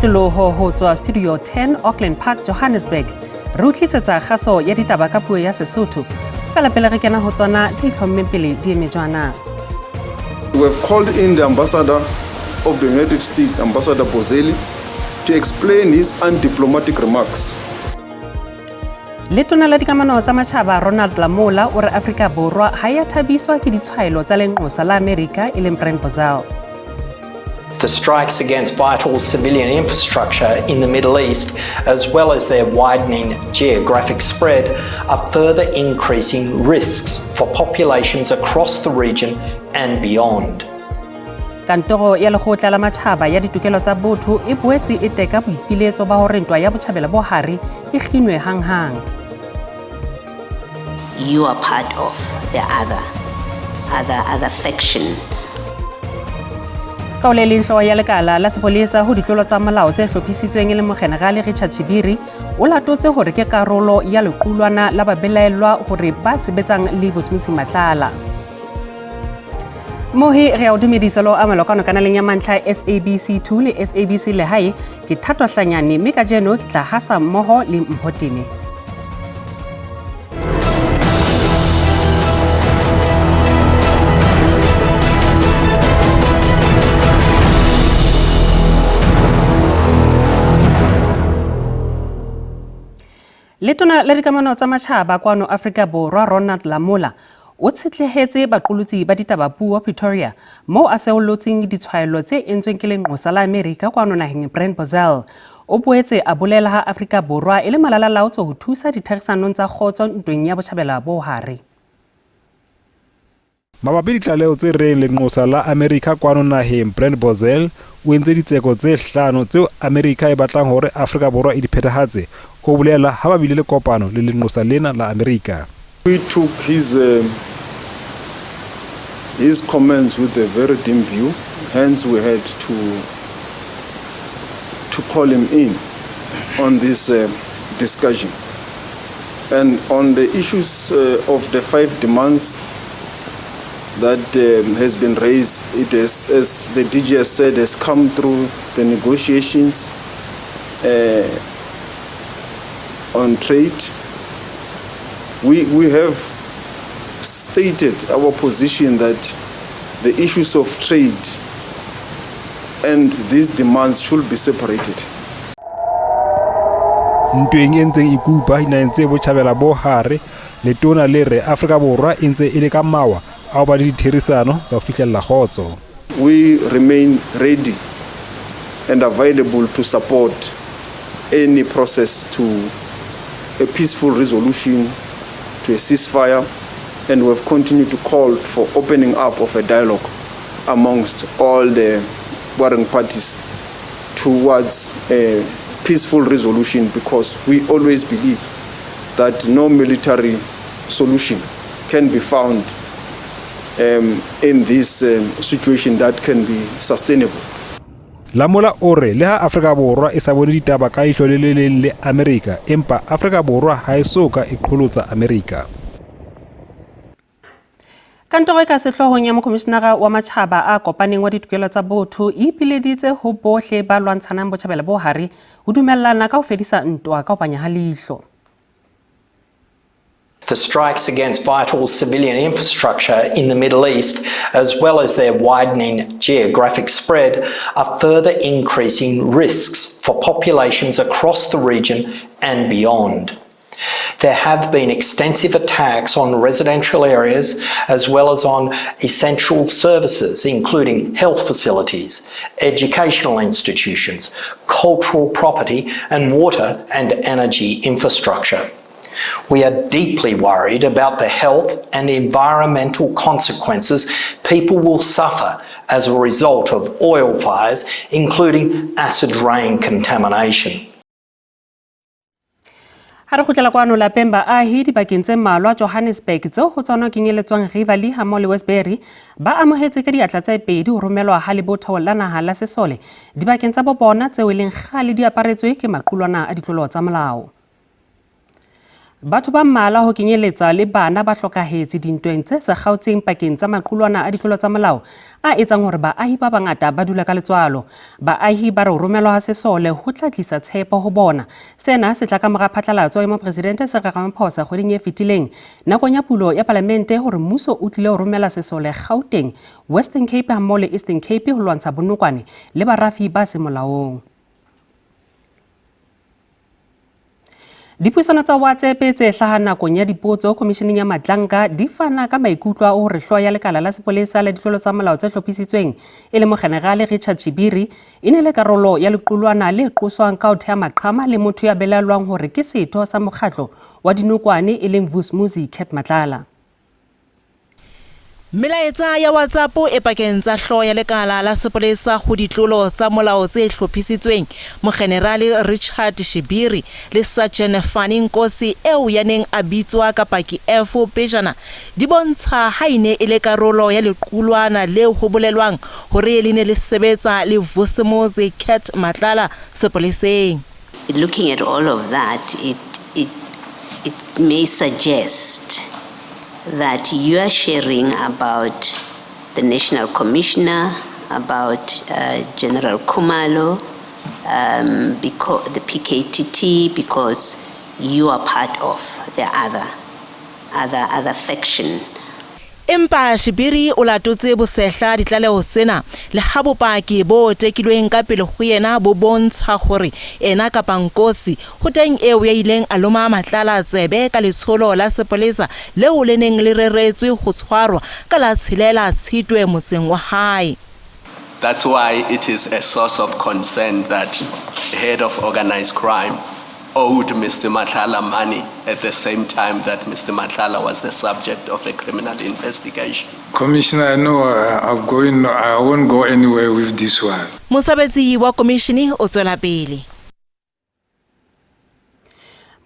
kotloloho ho tswa Studio 10 Auckland Park, Johannesburg. Re o tlisetsa kgaso ya ditaba ka puo ya Sesotho. Fela pele re kena ho tsona tse itlhommeng pele di eme jwana. We have called in the ambassador of the United States, Ambassador Bozelli, to explain his undiplomatic remarks. Letona la dikamano tsa matjhaba Ronald Lamola o re Afrika Borwa ha ya thabiswa ke ditshwaelo tsa lenqosa la Amerika e leng Brent Bozell. The strikes against vital civilian infrastructure in the Middle East, as well as their widening geographic spread, are further increasing risks for populations across the region and beyond. Kantoro ya lekgotla la matjhaba ya ditokelo tsa botho e boetse e teka boipiletso ba hore ntwa ya botjhabela bo hare e kginwe hanghang. You are part of the other faction. Ka ho le leng hlooho ya lekala la sepolesa ho ditlolo tsa molao tse hlophisitsweng e le Mogenerale Richard Chibiri o latotse hore ke karolo ya lequlwana la babelaellwa hore ba sebetsang le Vusimuzi Matlala. Mohi re a o dumedisa le ho amohelwa kwano kanaleng ya mantlha SABC 2 le SABC Lehae. Ke Thato Hlanyane mme kajeno ke tla hasa mmoho le Mpho Teme. Letona la dikamano tsa matjhaba kwano Afrika Borwa Ronald Lamola o tshetlehetse baqolotsi ba ditaba puo Pretoria moo a seollotseng ditshwaelo tse entsweng ke lenqosa la Amerika kwano naheng Brent Bozell. O boetse a bolela ha Afrika Borwa e le malalalaotso ho thusa ditherisanong tsa kgotso ntweng ya botjhabela bo hare. Mabapi le ditlaleho tse reng lenqosa la Amerika kwano naheng Brent Bozell o entse ditseko tse hlano tseo Amerika e batlang hore Afrika Borwa e di phethahatse, o bolela ha ba bile le kopano le lenqosa lena la Amerika. We took his comments with a very dim view, hence we had to call him in on this discussion. And on the issues of the 5 demands that has been raised, it is, as the DG has said, has come through the negotiations on trade. We have stated our position that the issues of trade and these demands should be separated. Ntweng e ntseng e kupa dinaheng tse botjhabela bo hare, letona le re Afrika Borwa e ntse e le ka mawa a ho ba le ditherisano tsa ho fihlella kgotso. We remain ready and available to support any process to a peaceful resolution, to a ceasefire, and we have continued to call for opening up of a dialogue amongst all the warring parties towards a peaceful resolution, because we always believe that no military solution can be found in this situation that can be sustainable. Lamola o re le ha Afrika Borwa e sa bone ditaba ka ihlo le le leng le Amerika, empa Afrika Borwa ha e so ka e qholotsa Amerika. Kantoro e ka sehloohong ya mokomishinara wa matjhaba a kopaneng wa ditokelo tsa botho e ipileditse ho bohle ba lwantshanang botjhabela bo hare ho dumellana ka ho fedisa ntwa ka ho panya ha leihlo. The strikes against vital civilian infrastructure in the Middle East, as well as their widening geographic spread, are further increasing risks for populations across the region and beyond. There have been extensive attacks on residential areas as well as on essential services, including health facilities, educational institutions, cultural property, and water and energy infrastructure. We are deeply worried about the health and environmental consequences people will suffer as a result of oil fires, including acid rain contamination. Ha re kgutlela kwano lapeng baahi dibakeng tse mmalwa Johannesburg tseo ho tsona kenyeletswang Riverlea hammoho le Westbury ba amohetse ka diatla tse pedi ho romelwa ha lebotho la naha la sesole dibakeng tsa bo bona tseo e leng kgale di aparetswe ke maqulwana a ditlolo tsa molao. Batho ba mmalwa ho kenyeletsa le bana ba hlokahetse dintweng tse sa kgaotseng pakeng tsa maqulwana a ditlolo tsa molao a etsang hore baahi ba bangata ba dula ka letswalo. Baahi ba re ho romelwa ha sesole ho tla tlisa tshepo ho bona. Sena se tla ka mora phatlalatso ya Mopresidente Cyril Ramaphosa kgweding e fetileng nakong ya pulo ya palamente hore mmuso o tlile ho romela sesole Gauteng, Western Cape hammoho le Eastern Cape ho lwantsha bonokwane le barafi ba seng molaong. Dipuisano tsa WhatsApp tse hlahang nakong ya dipotso Khomisheneng ya Matlanka di fana ka maikutlo a hore hlooho ya lekala la sepolesa la ditlolo tsa molao tse hlophisitsweng e le Mogenerale Richard Shibiri e ne le karolo ya lequlwana le qoswang ka ho theha maqhama le motho ya belaellwang hore ke setho sa mokgatlo wa dinokwane e leng Vusmuzi Cat Matlala. Melaetsa ya WhatsApp e pakeng tsa hlooho ya lekala la sepolesa ho ditlolo tsa molao tse hlophisitsweng, Mogenerale Richard Shibiri le Sergeant Fani Nkosi eo ya neng a bitswa ka Paki F pejana, di bontsha ha e ne e le karolo ya lequlwana leo ho bolelwang hore le ne le sebetsa le Vusimuzi Cat Matlala sepoleseng. Looking at all of that, it, it, it may suggest that you are sharing about the National Commissioner, about General Khumalo, because the PKTT, because you are part of the other, other, other faction. Empa Shibiri o latotse bosehla ditlaleho tsena le ha bopaki bo tekilweng ka pele ho yena bo bontsha hore ena kapa Nkosi ho teng eo ya ileng a loma Matlala tsebe ka letsholo la sepolesa leo le neng le reretswe ho tshwarwa ka la tshelela Tshitwe motseng wa hae. That's why it is a source of concern that the head of organized crime owed Mr. Matlala money at the same time that Mr. Matlala was the subject of a criminal investigation. Commissioner, no, I'm going, I won't go anywhere with this one. Mosebetsi wa komishini o tswela pele.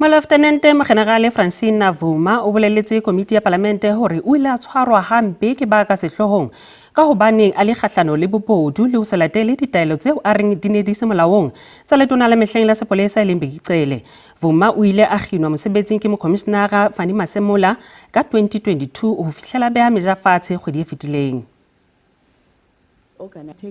Moleftenente Mogenerale Francine Vuma o boleletse komiti ya palamente hore o ile a tshwarwa hampe ke ba ka sehloohong ka hobaneng a le kgahlano le bobodu le ho se latele ditaelo tseo a reng di ne di se molaong tsa letona la mehleng la sepolesa e leng Bheki Cele. Vuma o ile a kginwa mosebetsing ke mokhomishenara Fannie Masemola ka 2022 ho fihlela beha meja fatshe kgwedi e fetileng.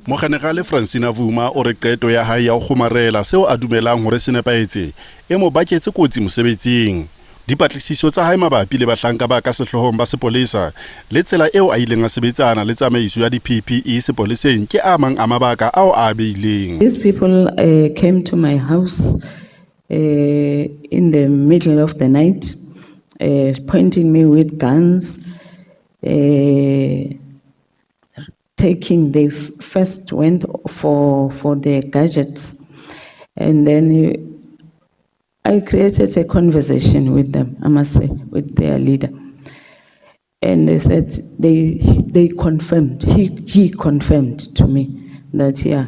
Mogenerale Francina Vuma o re qeto ya hae ya ho kgomarela seo a dumelang hore se nepahetse e mo baketse kotsi mosebetsing. Dipatlisiso tsa hae mabapi le bahlanka ba ka sehloohong ba sepolesa le tsela eo a ileng a sebetsana le tsamaiso ya di-PPE sepoleseng ke a mang a mabaka ao a beileng. These people came to my house in the middle of the night, pointing me with guns, taking, they first went for the gadgets, and then I created a conversation with them, I must say, with their leader. And they said, they confirmed, he confirmed to me that, yeah,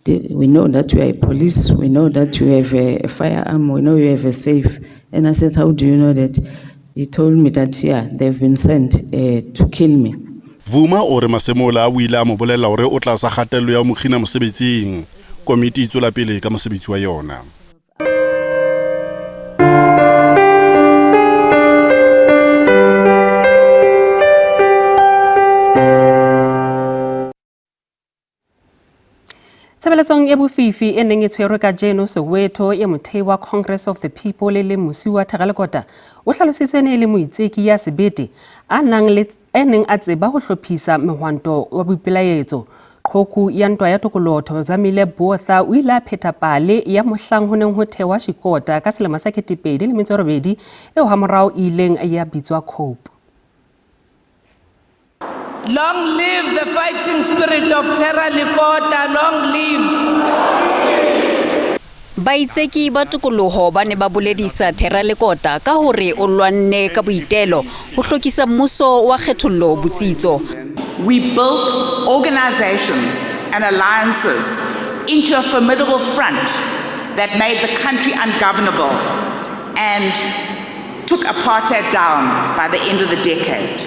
we know that we are a police, we know that you have a firearm, we know you have a safe. And I said, how do you know that? He told me that, yeah, they've been sent to kill me. Vuma o re Masemola o ile a mo bolella hore o tlasa kgatello ya ho mo kgina mosebetsing. Komiti e tswela pele ka mosebetsi wa yona. Tshebeletsong e bofifi e neng e tshwerwe kajeno Soweto ya mothei wa Congress of the People le Mosiuwa Terra o hlalositswe ne e le moitseki ya sebete a nang le e neng a tseba ho hlophisa mehwanto wa boipelaetso. Qhoku ya ntwa ya tokoloho Thozamile Botha o ile a pheta pale ya mohlang ho neng ho thewa Shikota ka selemo sa 2008 eo hamorao e ileng ya bitswa Cope. Long live the fighting spirit of Terra Lekota, long live. Baitseki ba tokoloho ba ne ba boledisa Terra Lekota ka hore o lwanne ka boitelo ho hlokisa mmuso wa kgethollo botsitso. We built organizations and alliances into a formidable front that made the country ungovernable and took apartheid down by the end of the decade.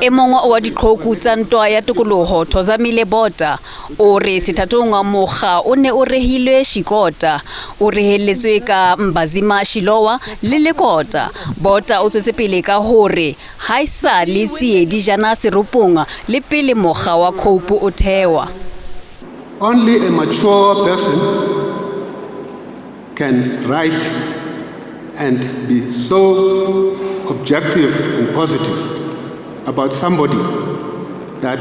E mong wa diqhoku tsa ntwa ya tokoloho Thozamile Botha o re sethathong mokga o ne o rehilwe Shikota, o rehelletswe ka Mbazima Shilowa le Lekota. Botha o tswetse pele ka hore haesale tsie di jana seropong le pele mokga wa Cope o thewa. Only a mature person can write and be so objective and positive about somebody that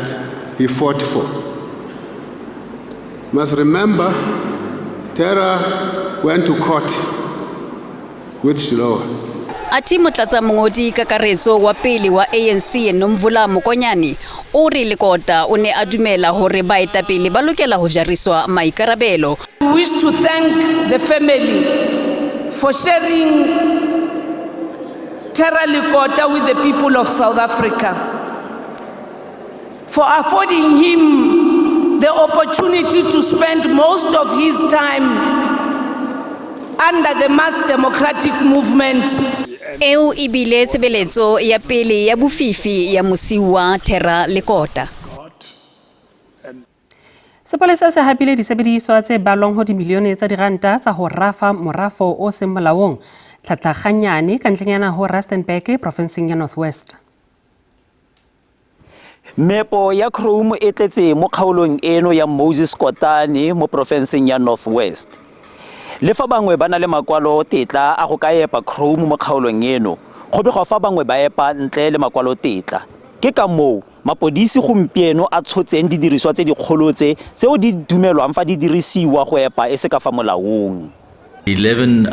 he fought for. You must remember, Terra went to court with Shilowa. Athe motlatsa mongodi kakaretso wa pele wa ANC Nomvula Mokonyane o re Lekota o ne a dumela hore baetapele ba lokela ho jariswa maikarabelo. We wish to thank the family for sharing Terror Lekota with the people of South Africa, for affording him the opportunity to spend most of his time under the mass democratic movement. Eo e bile tshebeletso ya pele ya bofifi ya mosiuwa Terror Lekota. Sepolesa se hapile disebediswa tse balwang ho dimilione tsa diranta tsa ho rafa morafo o seng molaong Tlhatlaganyane ka ntlenyana ho Rustenburg profinseng ya North West. Meepo ya chrome e tletse mo kgaolong eno ya Moses Kotane mo porofenseng ya North West. Le fa bangwe ba na le makwalo tetla a go ka epa chrome mo kgaolong eno, go begwa fa bangwe ba epa ntle le makwalo tetla. Ke ka moo mapodisi gompieno a tshotseng didiriswa tse dikgolo tse tseo di dumelwang fa di dirisiwa go epa e se ka fa molaong. 11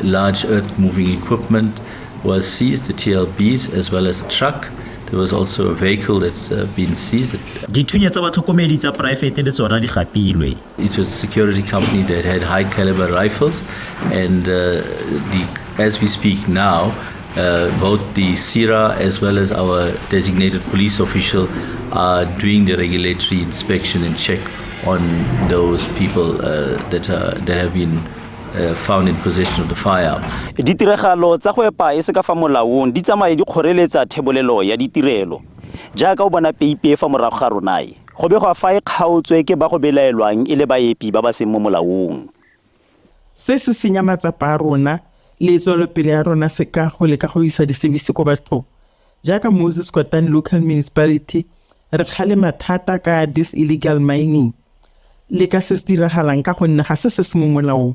large earth moving equipment was seized, the TLBs as well as a truck. There was also a vehicle that's been seized. Dithunya tsa batlhokomedi tsa poraefete le tsona di gapilwe. It was a security company that had high caliber rifles, and as we speak now, both the PSIRA as well as our designated police official are doing the regulatory inspection and check on those people that have been found in possession of the firearm. Ditiragalo tsa go epa e se ka fa molaong di tsamaye di kgoreletsa thebolelo ya ditirelo. Jaaka o bona peipi e fa morago ga rona e, go begwa fa e kgaotswe ke ba go belaelwang e le baepi ba ba seng mo molaong. Se se senya matsapa a rona le tswelopele ya rona se ka go leka go isa di-service ko bathong. Jaaka Moses Kotane Local Municipality re kgalema thata ka this illegal mining le ka se se diragalang ka gonne ga se se se mo molaong.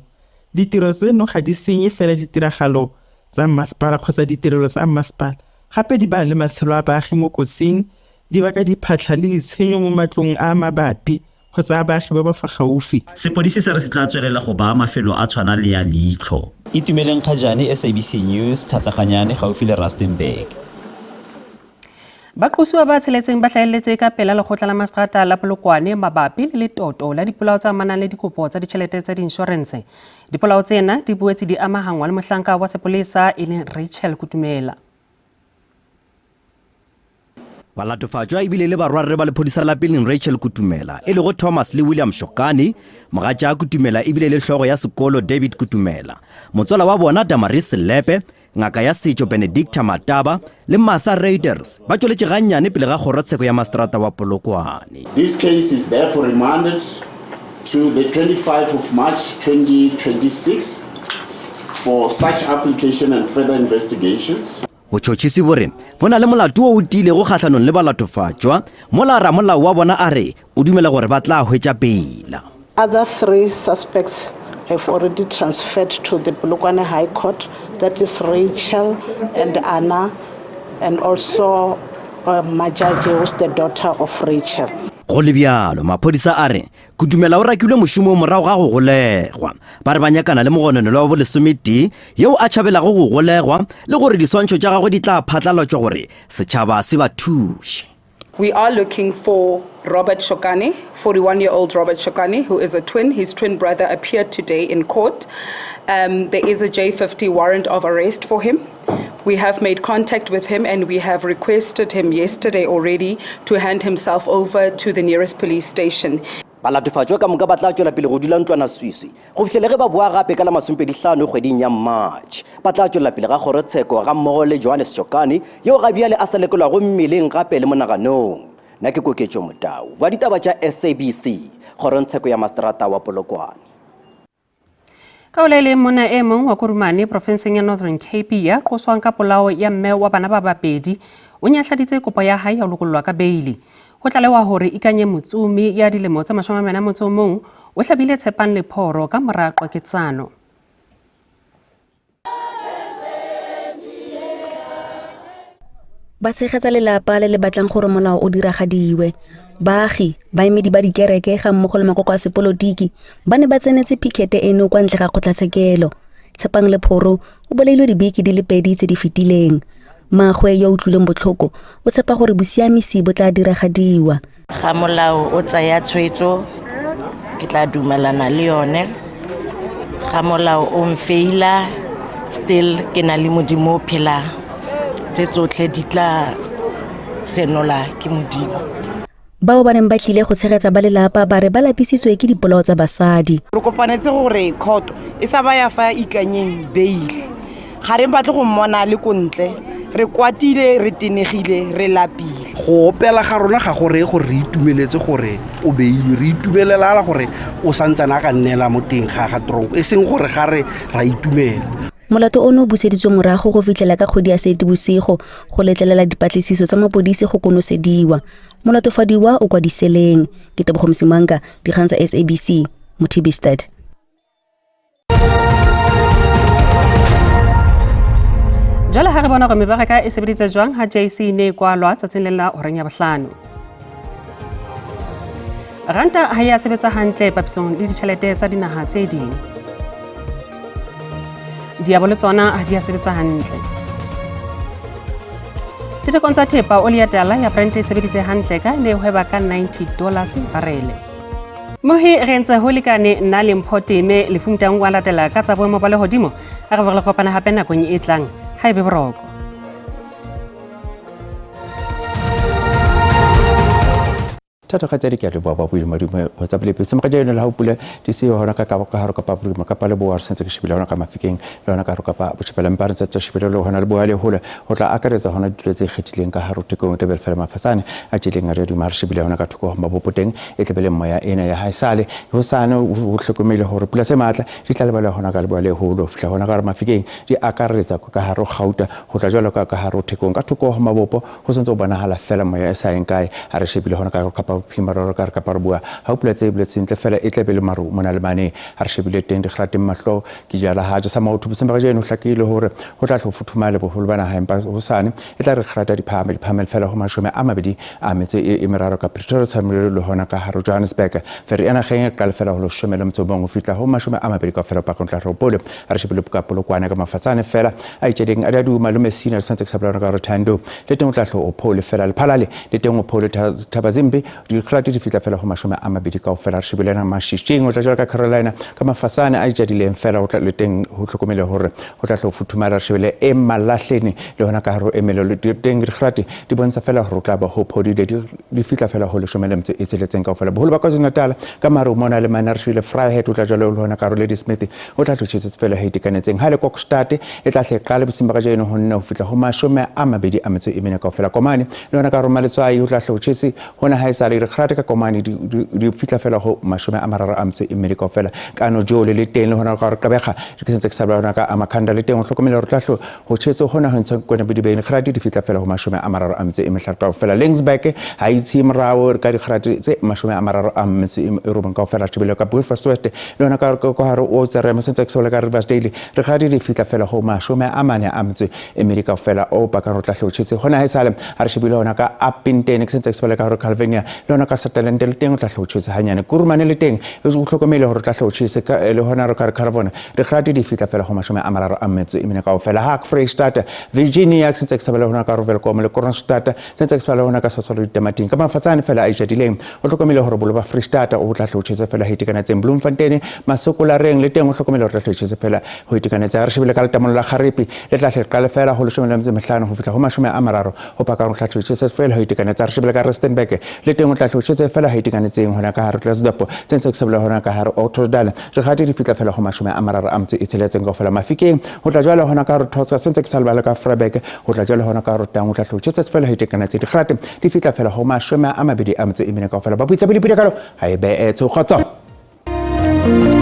Ditiro tseno ga di senye fela ditiragalo tsa mmasepala kgotsa ditirelo tsa mmasepala, gape di baya le matshelo a baagi mo kotsing, di baka diphatlha le ditshenyo mo matlong a mabapi kgotsa a baagi ba ba fa gaufi. Sepodisi se re se tla tswelela go baya mafelo a tshwana le ya leitlho. Itumeleng Kgajane, SABC News, Tlhatlaganyane gaufi le Rustenburg. Baqosuwa ba tsheletseng ba hlahelletse ka pela lekgotla la maseterata la Polokwane mabapi le letoto la dipolao tse amanang le dikopo tsa ditjhelete tsa diinshorense. Dipolao tsena di boetse di amahangwa le mohlanka wa sepolesa e leng Rachel Kutumela. Balatofatšwa ebile le barwarre ba lephodisa la peleng Rachel Kutumela e lego Thomas le William Shokane, mogatša Kutumela ebile le hlogo ya sekolo David Kutumela, motswala wa bona Damaris Selepe, ngaka ya setšo Benedicta Mataba le Martha Raiders ba tšweletše gannyane pele ga kgorotsheko ya maseterata wa Polokwane. This case is therefore remanded to the 25 of March 2026 for such application and further investigations. Botšhotšhisi bo re bo na le molato wo o tiilego kgahlanong le balatofatšwa, mola ramolao wa bona a re o dumela gore ba tla hwetša peila. Other 3 suspects have already transferred to the Polokwane High Court, that is Rachel and Anna, and also Majaji, who's the daughter of Rachel. Go le bjalo, maphodisa a re Kutumela o rakilwe mošomong morago ga go golegwa. Ba re ba nyakana le mogononelwa wa bolesometee yeo a tšhabelago go golegwa le gore diswantšho tša gagwe di tla phatlalatšwa gore setšhaba se ba thuše. We are looking for Robert Shokane, 41-year-old Robert Shokane, who is a twin. His twin brother appeared today in court. There is a J50 warrant of arrest for him. We have made contact with him and we have requested him yesterday already to hand himself over to the nearest police station. Balatofatšwa ka moka ba tla tšwela pele go dula ntlwanaswiswi go fihlela ge ba boa gape ka la masomepedihlano kgweding ya March. Ba tla tšwela pele ga kgorotsheko gammogo le Johannes Tšokane yo ga bjale a sa lekolwago mmeleng gape le monaganong. Nna ke Koketšo Motau wa ditaba tša SABC, kgorongtsheko ya Maseterata wa Polokwane. Ka ho le leng monna e mong wa Kurumane profenseng ya Northern Cape ya qoswang ka polao ya mme wa bana ba babedi o nyahladitse kopo ya hae ya ho lokollwa ka beili. Ho tlalewa hore Ikanye Motsumi ya dilemo tse 41 o hlabile Tshepang Lephoro ka mora qwaketsano. Ba tshegetsa lelapa le le batlang gore molao o diragadiwe. Baagi, baemedi ba dikereke ga mmogo le makoko a sepolotiki ba ne ba tsenetse pikhete eno kwa ntle ga kgotlatshekelo. Tshepang Lephoro o bolailwe dibeke di le pedi tse di fetileng. Mmaagwe yo o utlwileng botlhoko o tshepa gore bosiamisi bo tla diragadiwa. Ga molao o tsaya tshwetso ke tla dumelana le yone ga molao o mfeila still ke na le modimo o phelang tse tsotlhe di tla senola ke modimo. Bao ba neng ba tlile go tshegetsa ba lelapa ba re ba lapisitswe ke dipolao tsa basadi. Re kopanetse gore court e sa ba ya fa Ikanyeng bail. Ga re batle go mmona le ko ntle. Re kwatile, re tenegile, re lapile. Go opela ga rona ga go reye gore re itumeletse gore o beilwe, re itumelelala gore o santsane a ka nnela mo teng ga ga tronko, e seng gore ga re ra itumela. Molato ono o buseditswe morago go fitlhela ka kgwedi ya Seetebosigo go letlelela dipatlisiso tsa mapodisi go konosediwa. Molatofadiwa o kwa diseleng. Ke Tebogo Msimanka, dikgang tsa SABC, Mothibistad. Jwale ha re bona gore mebaraka e sebeditse jwang ha JC e ne e kwalwa tsatsing le la horeng ya bohlano. Ranta ha ya sebetsa hantle papisong le ditjhelete tsa dinaha tse ding. Diabo le tsona ha di a sebetsa hantle. Dithekong tsa thepa oli ya tala ya Brent e sebeditse hantle ka e ne e hweba ka 90 dollars barele. Mohi re ntse ho lekane nna le Mpho Teme lefumtang wa latela ka tsa boemo ba lehodimo. A re be re kopana hape nakong e tlang. Ha e be boroko. Thato kgaitsadi ke a leboa ba bodumadume go tsa pele pele moga jaeno le ga o pula di seo gona ka ka gare kapa bophirima kapa leboa re santse ke shebile gona ka mafikeng le gona ka gare kapa botšhabela mpa re ntse shebile le gona leboa le gole go tla akaretsa gona ditulo tse ikgethileng ka gare thekong tebele fela mafatsane a tšeleng a re duma re shebile gona ka thoko go mabopo teng e tlebe le moya ena ya haesale go sane go hlokomele gore pula tse maatla di tla lebala gona ka leboa le golo fihla gona ka gare mafikeng di akaretsa ka gare gauta go tla jalo ka ka gare thekong ka thoko go mabopo Go santse go bonagala fela moya e sa yeng kae a re shebile gona ka kapa bophirima re ka re kapa re bua ga o pula tse e boletseng ntle fela e tla be le maru mona le mane a re shebile teng dikgarateng mahlo ke jala ha ja sa maotho bosemba ga jeno hlakile hore ho tla tlo futhumale boholo ba naha empa hosane e tla re kgarata di phahame di phahamele fela ho 23 ka Pretoria tshamelo le hona ka haro Johannesburg fere ena geng e qale fela ho 18 ho fihla ho 20 ka fela pakong tla re pole a re shebile ka Polokwane ka mafatsane fela a itšedeng a di a duma le Messina re santse ke sa bolela ka gore Thando le teng o tla hlo o phole fela Lephalale le teng o phole Thabazimbi dikgorate di fihla fela go 20 kaofela re shebile na Mashishing o tla jalo ka Carolina ka mafatsane a itšadileng fela o tla le teng ho hlokomele hore ho tla hlo futhumala re shebile e Malahleni le hona ka hare ho Emelo le teng dikgorate di bontsha fela hore o tla ba ho phodile di fihla fela ho 16 kaofela boholo ba KwaZulu-Natal ka maru mona le mane re shebile Vryheid o tla jalo le hona ka hare Ladysmith o tla tlotšhetse fela ho itekanetseng ha le Kokstad e tla hle qale bosing ba kajeno ho nne ho fihla ho 24 kaofela Komane le hona ka roma letswai o tla hlotšhetse hona ha e sa le dikgate ka Komane di fihla fela ho 34 kaofela kano jole le teng le hona ka re qabega ke sentse ke sa hona ka Amakhanda le teng o hlokomele hore tla hlo ho tjhetse hona ho ntsha kone bodibeng dikgate di fihla fela ho 35 kaofela Laingsburg ha itse morao ka dikgate tse 39 kaofela tshebelo ka Beaufort West le yona ka ka gare o tsere sentse ke se ka Riversdale re ga di fihla fela go 44 kaofela o paka ro tla hlotšhetse gona ha e sale a re shebile hona ka Upington ke sentse ke se ka gore Calvinia le yona ka Sutherland le teng o tla hlotšhetse hanyane Kurumane le teng o hlokomele gore tla hlotšhetse le hona re ka re Caravona re ga di fihla fela go 34 kaofela ha Freystata Virginia ke sentse ke se hona ka Welkom le Kroonstad sentse ke se hona ka Sasol ditamating ka mafatsane fela a ijadileng o hlokomele hore bolo ba Freestata o tla hlotšhetse fela ho itekanetseng Bloemfontein Masokolareng le teng o hlokomele hore tla hlotšhetse fela ho itekanetseng re shebile ka letamolo la Kgaripi le tla hle qale fela ho 15 ho fihla ho 30 ho paka ho tla hlotšhetse fela ho itekanetseng re shebile ka Rustenburg le teng o tla tla hle o tjhetse fela ha itekanetseng hona ka hare Klerksdorp, se ntse ke se bolela hona ka hare Ottosdal, dikgati di fihla fela ho 36 kaofela. Mafikeng ho tla jwale hona ka hare Thosa, se ntse ke sa lebala ka Vryburg, ho tla jwale hona ka hare Taung, ho tla hle o tjhetse fela ha itekanetseng, dikgati di fihla fela ho 24 kaofela. Ba buitsa pele pele kalo ha e beetse kgotso.